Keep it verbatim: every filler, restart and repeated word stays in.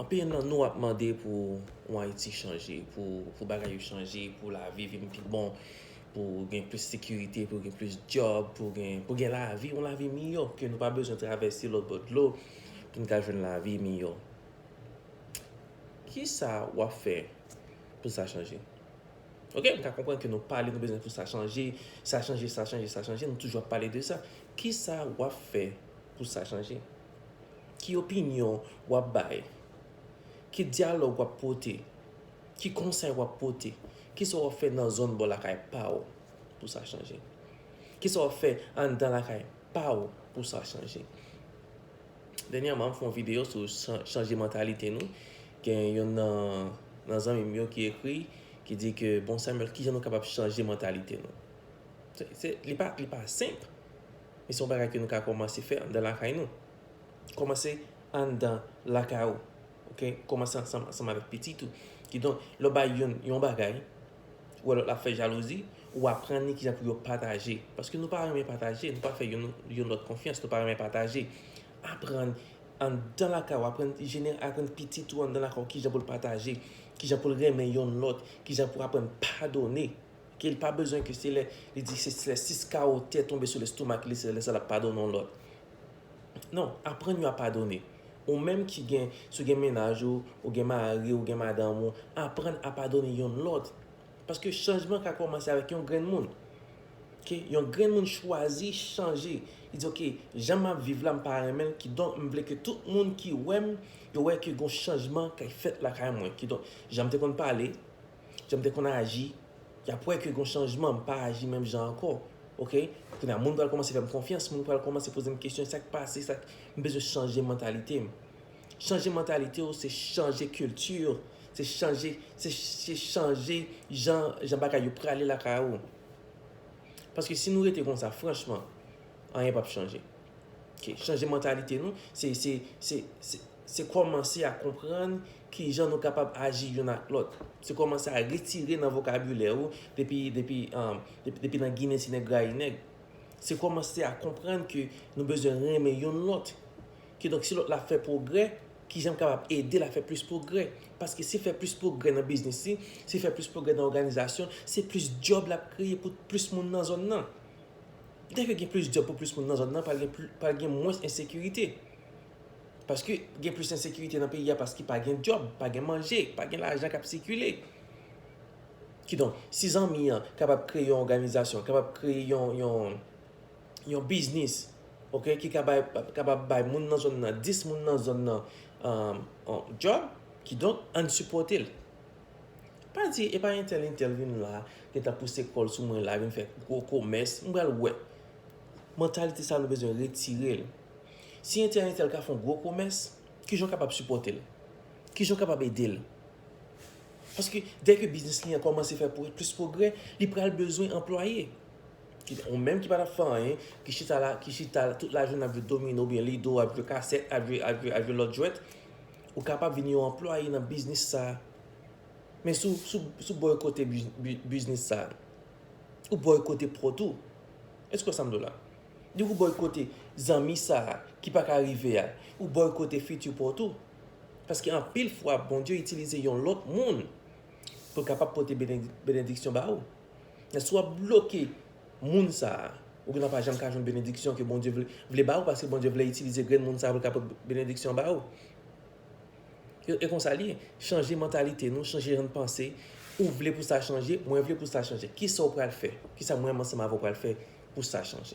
Anpil nan nou ap mande pou yon Ayiti chanje, pou, pou bagay yo chanje, pou lavi vin pi bon, pou gen plis sekirite, pou gen plis djòb, pou gen, pou gen lavi, yon lavi miyò, ke nou pa bezwen travèse lòt bò dlo pou n ka jwenn lavi miyò. Kisa w ap fè pou sa chanje? Ok, m ka konprann ke nou pale, nou bezwen pou sa chanje, sa chanje, sa chanje, sa chanje, nou toujou ap pale de sa. Kisa w ap fè pou sa chanje? Ki opinyon w ap bay? Ki dyalòg w ap pote? Ki konsèy w ap pote? Kisa w ap fè nan zòn bò lakay pa w pou sa chanje? Kisa w ap fè anndan lakay pa w pou sa chanje? Dènyèman, m fè yon videyo sou chan- chanje mantalite nou. Gen youn nan, nan zanmi m yo ki ekri, ki di ke, "Bon, Samuel, kijan nou kapab chanje mantalite nou?" Se, se, li pa, li pa senp, men se yon bagay ke nou ka kòmanse fè anndan lakay nou. Kòmanse anndan lakay ou. Ok? Kòmanse ansanm, ansanm avèk pitit ou. Kidonk, lè w bay youn yon bagay, ou wè lòt la ap fè jalouzi, ou aprann li kijan pou yo pataje. Paske nou pa renmen pataje, nou pa fè youn, youn lòt konfyans, nou pa renmen pataje. Aprann anndan lakay ou, aprann jenere, aprann pitit ou anndan lakay ou kijan pou l pataje, kijan pou l renmen youn lòt, kijan pou aprann padone. Ke li pa bezwen ke se lè li di se, se lè sis kawo tè tonbe sou lestomak li, se lè sa l ap padone yon lòt. Non, aprann yo a padone. Ou menm ki gen, si w gen mennaj ou, ou gen mari, ou gen madanm ou, aprann a padone youn lòt. Paske chanjman ka kòmanse avèk yon grenn moun. Ok? Yon grenn moun chwazi chanje. Li di, "Ok, jan m ap viv la, m pa renmen l, kidonk m vle ke tout moun ki wè m, yo wè ke gon chanjman k ap fèt lakay mwen." Kidonk, jan m te konn pale, jan m te konn aji, y ap wè ke gon chanjman, m pa aji menm jan ankò. Ok? Kounye a, moun pral kòmanse fè m konfyans, moun pral kòmanse poze m kesyon, sa k pase, sa k, m bezwen chanje mantalite m. Chanje mantalite w, se chanje kilti, se chanje, se, se chanje jan, jan bagay yo prale lakay ou. Paske si nou rete konsa, franchman, anyen p ap chanje. Ok, chanje mantalite nou, se, se, se, se, se kòmanse a konprann kijan nou kapab aji youn ak lòt. Se kòmanse a retire nan vokabilè ou depi, depi, um, depi, depi nan Ginen Sinèg Rayi Nèg. Se kòmanse a konprann ke nou bezwen renmen youn lòt. Kidonk, si lòt la fè pwogrè, kijan m kapab ede l a fè plis pwogrè? Paske si fè plis pwogrè nan biznis li, si fè plis pwogrè nan òganizasyon, se plis djòb l ap kreye pou plis moun nan zòn nan. Dèke gen plis djòb pou plis moun nan zòn nan, pral gen pli, pral gen mwens ensekirite. Paske gen plis ensekirite nan peyi a paske pa gen djòb, pa gen manje, pa gen lajan k ap sikile. Kidonk, si zanmi an kapab kreye yon òganizasyon, kapab kreye yon, yon, yon biznis, ok, ki ka bay, kapab bay moun nan zòn nan, dis moun nan zòn nan, um, um, djòb, kidonk, ann sipòte l. Pa di, e pa entèl, entèl vin la, gentan pouse kò l sou mwen la, vin fè gwo komès, m pral wè. Mantalite sa a, nou bezwen retire l. Si entèl, entèl ka fè yon gwo komès, kijan w kapab sipòte l? Kijan w kapab ede l? Paske dèke biznis li an kòmanse fè pwo- plis pwogrè, li pral bezwen anplwaye. Ki, ou menm ki pa t ap fè anyen, ki chita la, ki chita tout lajounen ap jwe domino oubyen lido, ap jwe kasèt, ap jwe, ap jwe, ap jwe lòt jwèt, ou kapab vin yon anplwaye nan biznis sa a. Men si w, si w, si w bòykote biz- bi- biznis sa a, ou bòykote pwòt ou. Èske w sa m di w la? Depi w bòykote zanmi sa a ki pa ka rive a, ou bòykote fiti pwòt ou. Paske anpil fwa, Bondye itilize yon lòt moun pou l kapab pote benedi- benediksyon ba ou. Men si w ap bloke moun sa a, ou gentan pa janm ka jwenn benediksyon ke Bondye vle, vle ba ou, paske Bondye vle itilize grenn moun sa a pou l ka pote benediksyon ba ou. E, e konsa l ye. Chanje mantalite nou, chanje jan n panse. Ou vle pou sa chanje, mwen vle pou sa chanje. Kisa w pral fè? Kisa mwen menm ansanm avè w pral fè pou sa chanje?